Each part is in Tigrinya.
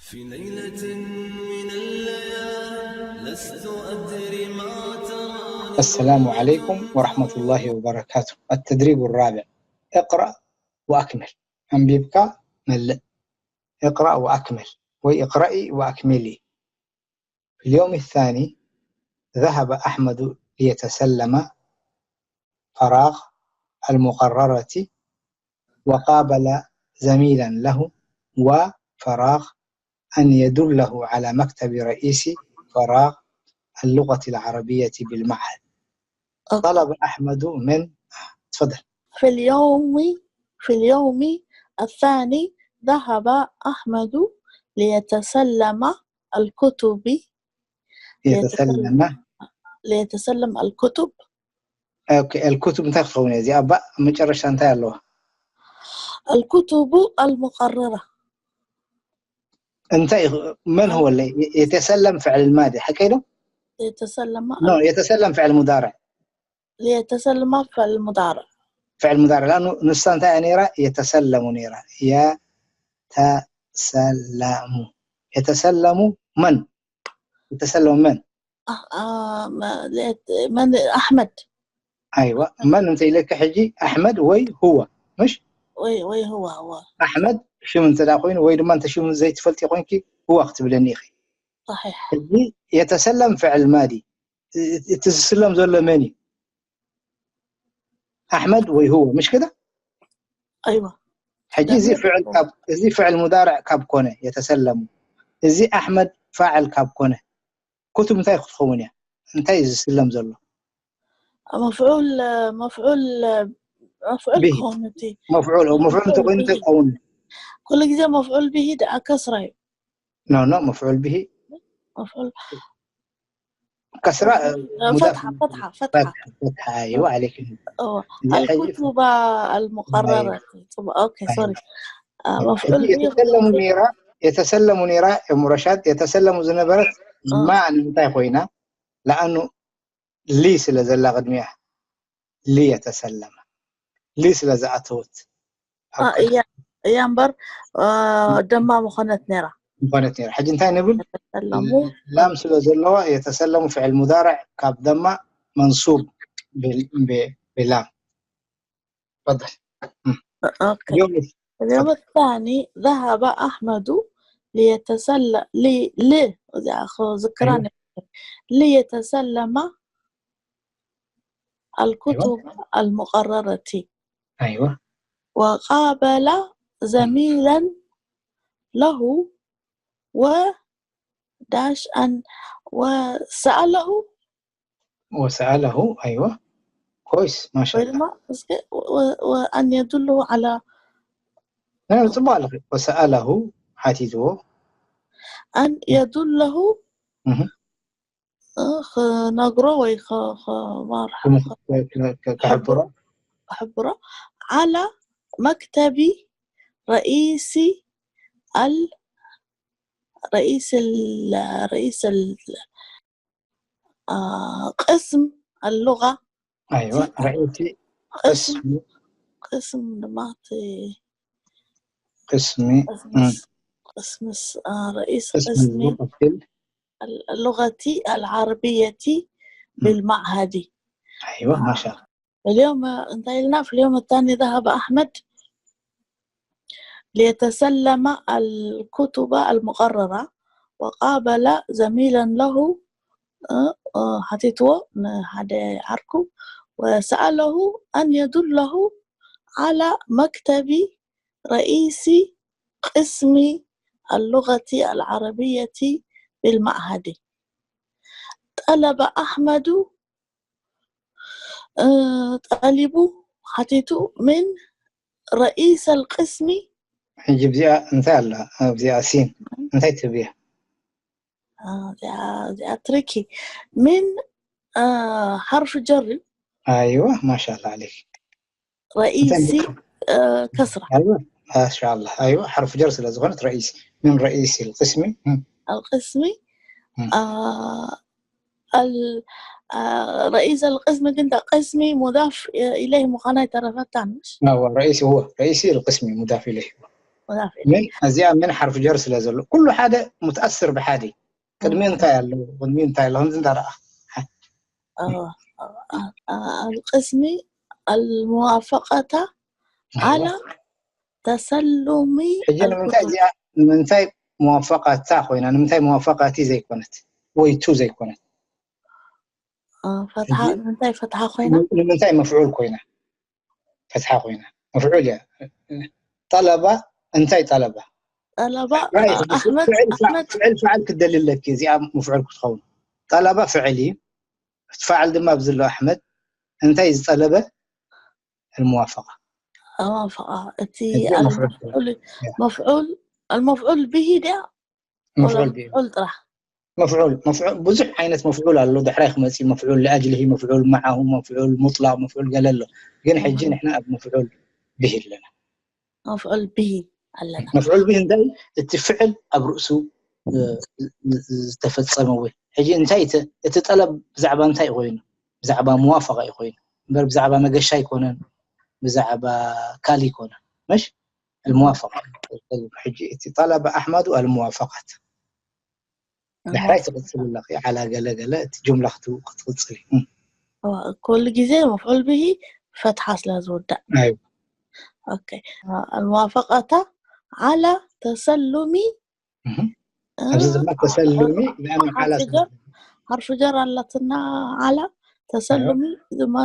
في ليلة من الليالي لست أدري ما تراني السلام عليكم ورحمة الله وبركاته. التدريب الرابع. اقرأ وأكمل. أنبيبكا ملء. اقرأ وأكمل. وإقرأي وأكملي. في اليوم الثاني ذهب أحمد ليتسلم فراغ المقررة وقابل زميلا له وفراغ أن يدله على مكتب رئيس فراغ اللغة العربية بالمعهد. طلب أحمد من تفضل. في اليوم في اليوم الثاني ذهب أحمد ليتسلم الكتب يتسلم ليتسلم الكتب أوكي. الكتب እንታይ ክትኸውን እያ እዚኣ? ባእ መጨረሻ እንታይ ኣለዋ? الكتب المقررة እንታይ መን هو اللي يتسلم فعل الماضي حكي له يتسلم نو يتسلم فعل مضارع ليتسلم فعل المضارع فعل مضارع لأنه ንሳ እንታይ እያ ነይራ? يتسلم ነይራ። يتسلم يتسلم من يتسلم من آه، آه، ما- ليت- من أحمد أيوة من እንታይ ኢለካ ሕጂ? أحمد ወይ هو مش وي وي هو هو أحمد ሽም እንተ ደኣ ኮይኑ ወይ ድማ እንተ ሽም ዘይትፈልጢ ኮይንኪ هو ክትብለኒ ኢኺ። صحيح ሕጂ يتسلم فعل ماضي እቲ ዝስለም ዘሎ መን እዩ? أحمد ወይ هو مش كده؟ أيوة ሕጂ እዚ ፍዕል ካብ እዚ ፍዕል ሙዳርዕ ካብ ኮነ يتسلم እዚ أحمد فاعل ካብ ኮነ كتب እንታይ ክትኸውን እያ? እንታይ እዩ ዝስለም ዘሎ? مفعول مفعول مفعول به. كون أنت مفعول مفعول እንተኮይኑ እንታይ ክኸውን? كل ጊዜ مفعول به دعا كسرة نو نو مفعول به مفعول كسرة فتحة فتحة فتحة فتحة أيوة عليك أوه. إذا حاجة- الكتب المقررة طب أوكي أيوة. سوري آه، مفعول به يتسلم نيرة يتسلم نيرة يا مرشد يتسلم ዝነበረት آه. ما ንምንታይ ኮይና? لأنه لي ስለ ዘላ ቅድሚያ ليتسلم لي ስለ ዝኣተወት آه، እያ እያ እምበር ደማ ምኾነት ነይራ ምኾነት ነይራ። ሕጂ እንታይ ንብል? ተሰለሙ ላም ስለ ዘለዋ يتسلم فعل مضارع ካብ ደማ منصوب ب- ب- بلام. تفضل. أوكي اليوم اليوم الثاني ذهب أحمد ليتسلى ل ل እዚኣ ክዝክራ أيوة. ليتسلم الكتب المقررة أيوة وقابل زميلا له وداش أن وسأله وسأله أيوة كويس ما شاء الله. ወይድማ እስከ ወ- ወ- أن يدله على لا ጽቡቕ ኣለኺ። وسأله ሓቲትዎ أن يدله እህ። እ፣ ክነግሮ ወይ ኸ- ኸ- ማር- ክም- ክ- ክ- ክ- ክሕብሮ ክሕብሮ على مكتب رئيس ال رئيس ال رئيس ال آه، قسم اللغة أيوة رئيسي قسم قسم قسم دماغتي قسمي قسم قسم آه، رئيس قسم قسم اللغة اللغة العربية بالمعهد أيوة ما شاء الله. اليوم انتهينا في اليوم الثاني ذهب أحمد ليتسلم الكتب المقررة وقابل زميلا له آه، آه، حتيتو حدا عركو وسأله أن يدله على مكتب رئيس قسم اللغة العربية بالمعهد. طلب أحمد آه، طالب حتيتو من رئيس القسم ሕጂ እዚኣ እንታይ ኣላ? ኣብዚኣ ሲን እንታይ ትብያ? آه، ذا ذا تركي من آه، حرف جر أيوة ما شاء الله عليك. رئيس آه، كسرة أيوة ما شاء الله. أيوة حرف جر ስለ ዝኾነት رئيس من رئيس القسم. مم. القسم مم. آه، ال آه، رئيس القسم كنت قسمي مضاف إليه مخانا يترفت عنش هو رئيس هو رئيس القسم مضاف إليه. ሙዳፍ ምን እዚኣ ምን ሓርፊ ጀር ስለ ዘሎ ኩሉ ሓደ ሙትኣስር ብሓደ ቅድሚ እንታይ ኣሎ ቅድሚ እንታይ ኣሎ ከምዚ እንዳረኣ القسم الموافقة على تسلم ሕጂ ንምንታይ እዚኣ ንምንታይ ሙዋፈቃታ ኮይና ንምንታይ ሙዋፈቃቲ ዘይኮነት ወይ ቱ ዘይኮነት ፈትሓ ንምንታይ ፈትሓ ኮይና ንምንታይ መፍዑል ኮይና ፈትሓ ኮይና መፍዑል እያ ጠለባ እንታይ ጠለባ ጠለባ ኣሕመድ ኣሕመድ ፍዕል ፈዓል ክደልለኪ እዚኣ መፍዑል ክትኸውን ጠለባ ፍዕል እዩ እቲ ፈዓል ድማ ኣብዚ ኣሎ ኣሕመድ እንታይ ዝጠለበ الموافقة الموافقة እቲ المفعول المفعول به ድያ مفعول به مفعول ጥራሕ مفعول مفعول ብዙሕ ዓይነት مفعول ኣሎ ድሕራይ ክመፅእ مفعول لأجله مفعول معه مفعول مطلق مفعول ገለ ኣሎ ግን ሕጂ ንሕና ኣብ مفعول به ኣለና مفعول به ኣለና مفعول به እንታይ እቲ ፍዕል ኣብ ርእሱ ዝተፈፀመ ወይ ሕጂ እንታይ እቲ ጠለብ ብዛዕባ እንታይ ኮይኑ ብዛዕባ موافقة እዩ ኮይኑ እምበር ብዛዕባ መገሻ ኣይኮነን ብዛዕባ ካል ይኮነን مش الموافقة ሕጂ እቲ طلب أحمد الموافقة ድሕራይ ትቕፅል ኣለኺ على ገለ ገለ እቲ ጅምላ ክትቅፅል እዩ ኩሉ ግዜ مفعول به ፈትሓ ስለ ዝውዳእ أيوة الموافقة على تسلم ኣብዚ ድማ تسلم لأنه على ሓርፊ ጀር ኣለትና على تسلم ድማ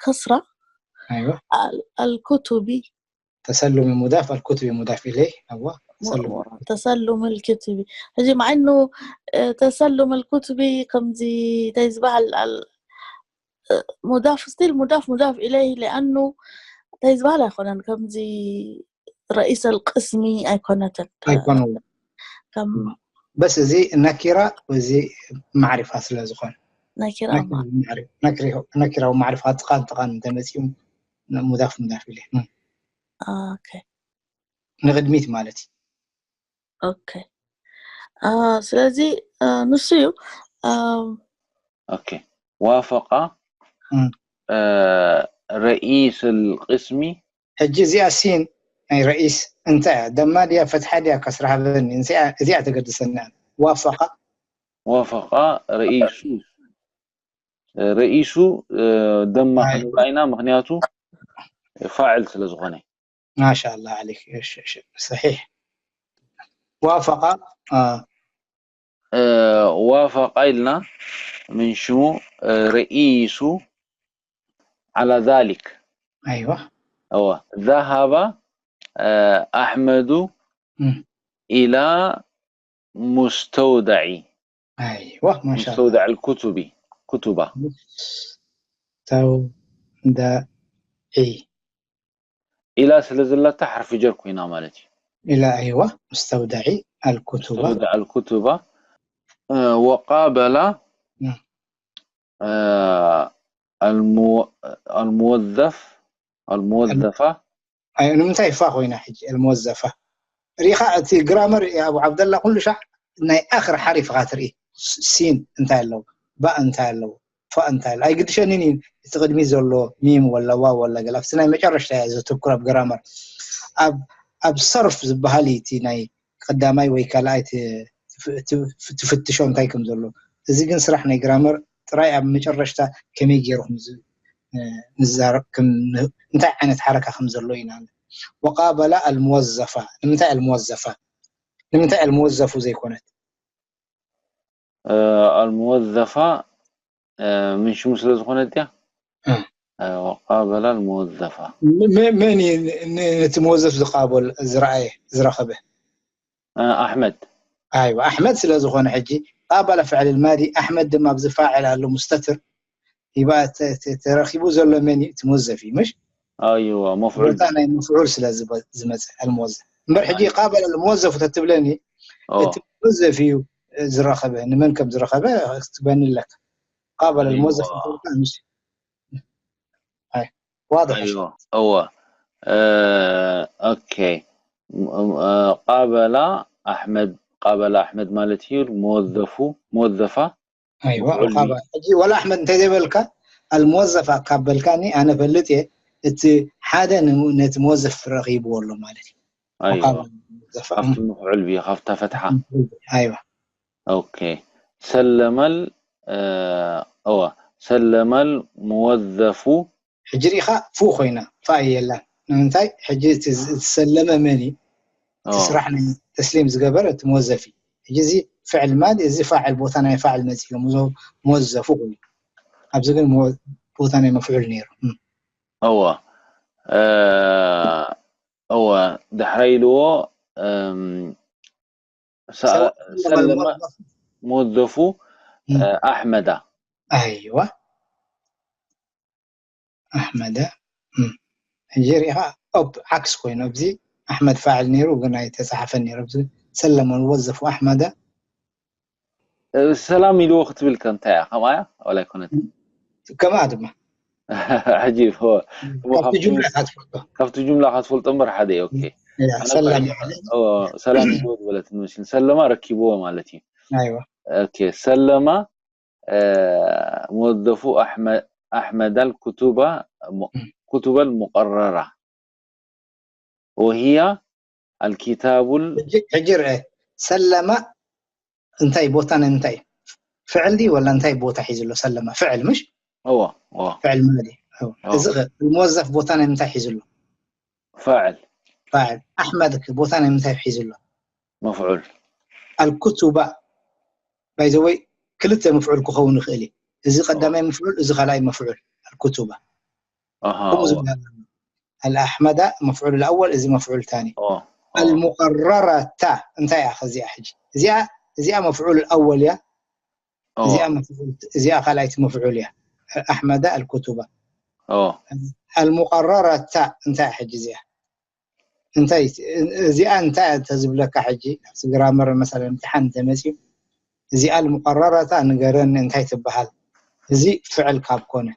كسرة أيوة الكتب تسلم مضاف الكتب مضاف إليه أيوة تسلم الكتب ሕጂ مع إنه تسلم الكتب ከምዚ እንታይ ዝበሃል مضاف still مضاف مضاف إليه لأنه እንታይ ዝበሃል ኣይኮነን ከምዚ رئيس القسم ኣይኮነትን ኣይኮነን ከም بس እዚ ነኪራ እዚ ማዕሪፋ ስለ ዝኾነ ነኪራ ነኪራ ማዕሪፋ ጥቓን ጥቓን እንተመፂኡ مضاف مضاف إليه ኦኬ ንቕድሚት ማለት እዩ ኦኬ ስለዚ ንሱ እዩ ኦኬ وافق رئيس القسم ሕጂ እዚኣ ሲን ናይ رئيس እንታይ እያ ደማ ድያ ፈትሓ ድያ ከስራ ሃበኒ እዚኣ ተገድሰኒ وافق وافق رئيس رئيس ደማ ክንብላ ኢና ምክንያቱ ፋዕል ስለ ዝኾነ ما شاء الله عليك እሺ እሺ صحيح وافق وافق ኢልና من ሽሙ رئيس على ذلك أيوة أوه. ذهب أحمد إلى مستودع أيوة ما شاء الله مستودع الكتب كتبة مستودع إلى ስለ ዘለታ حرف جر ኮይና ማለት እዩ إلى أيوة مستودع الكتبة مستودع الكتبة وقابل الموظف الموظفة أي ንምንታይ ፋ ኮይና ሕጂ الموظفة ሪኻ እቲ ግራመር ኣቡ ዓብደላ ኩሉ ሻዕ ናይ ኣኽር ሓሪፍ ኢኻ ትርኢ ሲን እንታይ ኣለዎ ባእ እንታይ ኣለዎ ፋእ እንታይ ኣለዎ ኣይግድሸንን እዩ እቲ ቅድሚ ዘሎ ሚም ወላ ዋው ወላ ገለ ኣብቲ ናይ መጨረሽታ እያ ዘተኩር ኣብ ግራመር ኣብ ኣብ ሰርፍ ዝበሃል እዩ እቲ ናይ ቀዳማይ ወይ ካልኣይ ትፍትሾ እንታይ ከም ዘሎ እዚ ግን ስራሕ ናይ ግራመር ጥራይ ኣብ መጨረሽታ ከመይ ገይሩ ንዛረብ እንታይ ዓይነት ሓረካ ከም ዘሎ ኢና وقابل الموظفة ንምንታይ الموظفة ንምንታይ الموظف ዘይኮነት الموظفة من ሽሙ ስለ ዝኾነት እያ وقابل الموظفة መን ነቲ موظف ዝቃበል ዝረኣየ ዝረኸበ ኣሕመድ ኣይዋ ኣሕመድ ስለ ዝኾነ ሕጂ قابل فعل الماضي ኣሕመድ ድማ ኣብዚ ፋዕል ኣሎ مستتر ይባ ተረኺቡ ዘሎ መን እዩ እቲ موظف እዩ ምሽ ኣይዋ مفعول ቦታ ናይ مفعول ስለ ዝመፅእ الموظف እምበር ሕጂ قابل الموظف ተትብለኒ እቲ موظف እዩ ዝረኸበ ንመን ከም ዝረኸበ ክትበኒ ኣለካ قابل الموظف واضح أيوة أوه. أه... أوكي قابل أحمد قابل أحمد ማለት እዩ موظف موظفة ኣይዋ ሕጂ ወላ ኣሕመድ እንታይ ዘይበልካ ኣልሞዘፍ ኣካበልካኒ ኣነ ፈልጥ እየ እቲ ሓደ ነቲ ሞዘፍ ረኺብዎ ኣሎ ማለት እዩ ኣይዋ ካብቲ ምፍዑል ብዩ ካብታ ፈትሓ ኣይዋ ኦኬ ሰለመል እወ ሰለመል ሙወዘፉ ሕጂ ሪኢኻ ፉ ኮይና ፋ የላን ንምንታይ ሕጂ ዝሰለመ መን እዩ እቲ ስራሕ ናይ ተስሊም ዝገበረ እቲ መወዘፍ እዩ ሕጂ እዚ ፍዕል ማል እዚ ፋዕል ቦታ ናይ ፋዕል መፂኦም መወዘፉ ኮይኑ ኣብዚ ግን ቦታ ናይ መፍዑል ነይሩ እወ እወ ድሕረ ኢልዎ ሰለመ ሙወዘፉ ኣሕመዳ ኣይዋ ኣሕመደ ሕጂ ሪኢኻ ኦፕ ዓክስ ኮይኑ ኣብዚ ኣሕመድ ፋዕል ነይሩ ግን ኣይተፃሓፈን ነይሩ ኣብዚ ሰለመ ሙወዘፉ ኣሕመደ ሰላም ኢልዎ ክትብል ከ እንታይ እያ ከምኣ እያ ዋላ ኣይኮነት ከምኣ ድማ ሕጂ ካብቲ ጁምላ ካብ ትፈልጦ እምበር ሓደ ኦኬ ሰላም ኢልዎ ዝበለት ንመስል ሰለማ ረኪብዎ ማለት እዩ ኦኬ ሰለማ ሙወዘፉ ኣሕመድ ኣልኩቱባ ኩቱበል ሙቀረራ ወህያ ኣልኪታቡል ሕጂ ርአ ሰለማ እንታይ ቦታ ናይ ምንታይ ፍዕል ድዩ ወላ እንታይ ቦታ ሒዙ ኣሎ ሰለማ ፍዕል ምሽ እዎ እዎ ፍዕል ማለት እዩ እዚ ሙወዘፍ ቦታ ናይ ምንታይ ሒዙ ኣሎ ፋዕል ፋዕል ኣሕመድ ቦታ ናይ ምንታይ ሒዙ ኣሎ መፍዑል ኣልኩቱባ ባይዘወይ ክልተ መፍዑል ክኸውን ይኽእል እዩ እዚ ቀዳማይ መፍዑል እዚ ካልኣይ መፍዑል ኣልኩቱባ ከምኡ ዝብሃል ኣሎ ኣልኣሕመዳ መፍዑል ኣወል እዚ መፍዑል ታኒ ኣልሙቀረረታ እንታይ እያ ከዚኣ ሕጂ እዚኣ እዚኣ መፍዑል ኣወል እያ እዚኣ ካልኣይቲ መፍዑል እያ ኣሕመዳ ኣልኩቱባ ኣልሙቀረረታ እንታይ እያ ሕጂ እዚኣ እንታይ እዚኣ እንታይ ተዝብለካ ሕጂ ኣብቲ ግራመር መሰለ እምትሓን እንተመፅዩ እዚኣ ልሙቀረረታ ንገረኒ እንታይ ትበሃል እዚ ፍዕል ካብ ኮነ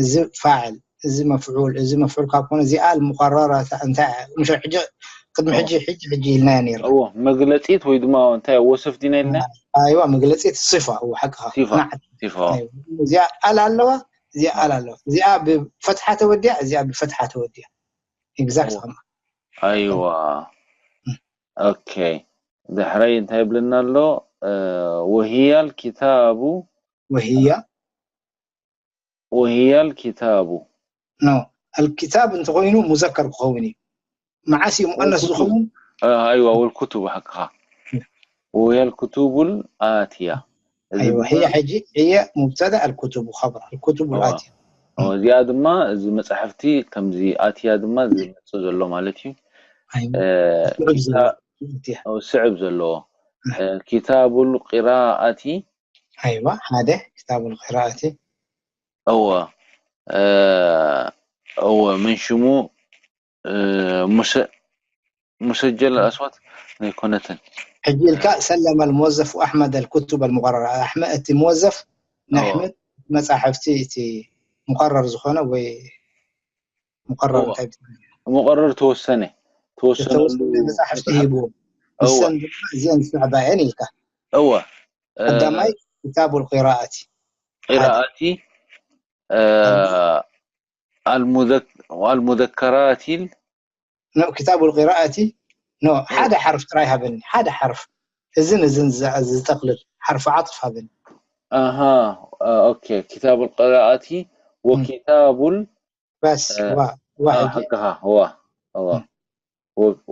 እዚ ፋዕል እዚ መፍዑል እዚ መፍዑል ካብ ኮነ እዚኣ ልሙቀረረታ እንታይ ምሽ ሕጂ ቅድሚ ሕጂ ሕጂ ሕጂ ኢልናዮ ነይርና እዎ መግለፂት ወይ ድማ እንታይ ወሰፍ ዲና ኢልና ኣይዋ መግለፂት ሲፋ እዎ ሓቅኻ ሲፋ ንዓት ሲፋ እዚኣ ኣል ኣለዋ እዚኣ ኣል ኣለዋ እዚኣ ብፈትሓ ተወዲያ እዚኣ ብፈትሓ ተወዲያ exact ከማ ኣይዋ ኦኬ ድሕረይ እንታይ ይብለና ኣሎ ወህያል ኪታቡ ወህያ ወህያል ኪታቡ ኖ ኣልኪታብ እንተኮይኑ ሙዘከር ክኸውን እዩ መዓስ እዩ ሙቀነስ ዝኸውን ኣይዋ ወልኩቱብ ሓቅኻ ወህያል ኩቱቡል ኣትያ ኣይዋ ህያ ሕጂ ህየ ሙብተዳ ኣልኩቱቡ ኸብር ኣልኩቱቡ ኣትያ እዚኣ ድማ እዚ መፅሓፍቲ ከምዚ ኣትያ ድማ ዝመፅእ ዘሎ ማለት እዩ ስዕብ ዘለዎ ኪታቡል ቂራኣቲ ኣይዋ ሓደ ኪታቡል ቂራኣቲ እወ እወ ምን ሽሙ ሙሰጀል ኣስዋት ኣይኮነትን ሕጂ ኢልካ ሰለመ ልሞዘፍ ኣሕመድ ኣልኩቱብ ኣልሙቀረር ኣሕመድ እቲ ሞዘፍ ንኣሕመድ መፃሕፍቲ እቲ ሙቀረር ዝኾነ ወይ ሙቀረር እንታይ ሙቀረር ተወሰነ ተወሰነ መፃሕፍቲ ሂብዎ እሰን ድማ እዚአን ዝስዕባ እየን ኢልካ እወ ቀዳማይ ክታቡ ልቂራኣቲ ቂራኣቲ ኣልሙዘከራቲል ኖ ክታቡ ልቂራኣቲ ኖ ሓደ ሓርፍ ጥራይ ሃበኒ ሓደ ሓርፍ እዝን እዝን ዝጠቅልል ሓርፍ ዓጥፍ ሃበኒ ኣሃ ኦኬ ክታቡ ልቂራኣቲ ወኪታቡል በስ ሓቅኻ ዋ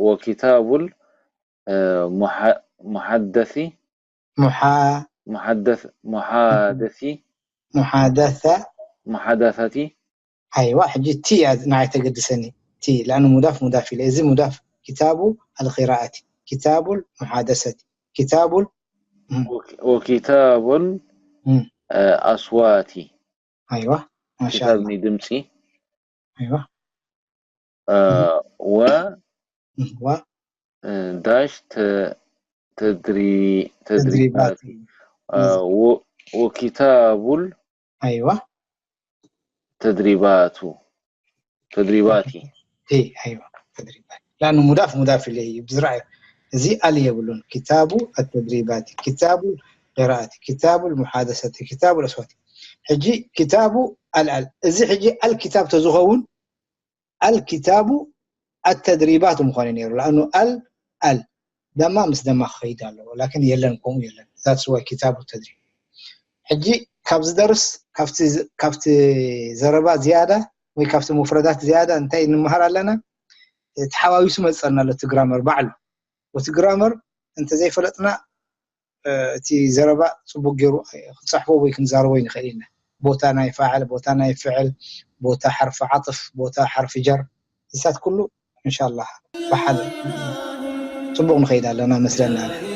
ወኪታቡል ሙሓደሲ ሙሓ ሙሓደስ ሙሓደሲ ሙሓደሰ ሙሓደሰቲ ኣይዋ ሕጂ ቲ እያ ንዓይ ተገድሰኒ ቲ ለኣኑ ሙዳፍ ሙዳፍ ኢለ እዚ ሙዳፍ ኪታቡ ኣልቂራኣቲ ኪታቡል ሙሓደሰቲ ኪታቡል ወኪታቡል ኣስዋቲ ኣይዋ ኪታብ ናይ ድምፂ ኣይዋ ወ ዋ ዳሽ ተድሪባቲ ወኪታቡል ኣይዋ ተድሪባቱ ተድሪባቲ ኣይዋ ተድሪባት ላኑ ሙዳፍ ሙዳፍ ኢለይ እዩ ብዝረኣዩ እዚ ኣል የብሉን ኪታቡ ኣተድሪባቲ ኪታቡ ቂራኣቲ ኪታቡ ሙሓደሰቲ ኪታቡ ኣስዋቲ ሕጂ ኪታቡ ኣልኣል እዚ ሕጂ ኣልኪታብ ተዝኸውን ኣልኪታቡ ኣተድሪባት ምኾነ ነይሩ። ለኣኑ ኣል ኣል ደማ ምስ ደማ ክኸይድ ኣለዎ። ላኪን የለን፣ ከምኡ የለን። That's why ኪታቡ ተድሪብ። ሕጂ ካብዚ ደርስ ካብቲ ካብቲ ዘረባ ዝያዳ ወይ ካብቲ ሙፍረዳት ዝያዳ እንታይ ንምሃር ኣለና? ተሓዋዊሱ መጸና ኣሎ እቲ ግራመር ባዕሉ። እቲ ግራመር እንተዘይፈለጥና እቲ ዘረባ ጽቡቅ ገይሩ ክንጽሕፎ ወይ ክንዛረቦ ይንኽእል ኢና። ቦታ ናይ ፋዕል፣ ቦታ ናይ ፍዕል፣ ቦታ ሓርፊ ዓጥፍ፣ ቦታ ሓርፊ ጀር፣ እሳት ኩሉ እንሻላ ብሓደ ጽቡቅ ንኸይድ ኣለና መስለና።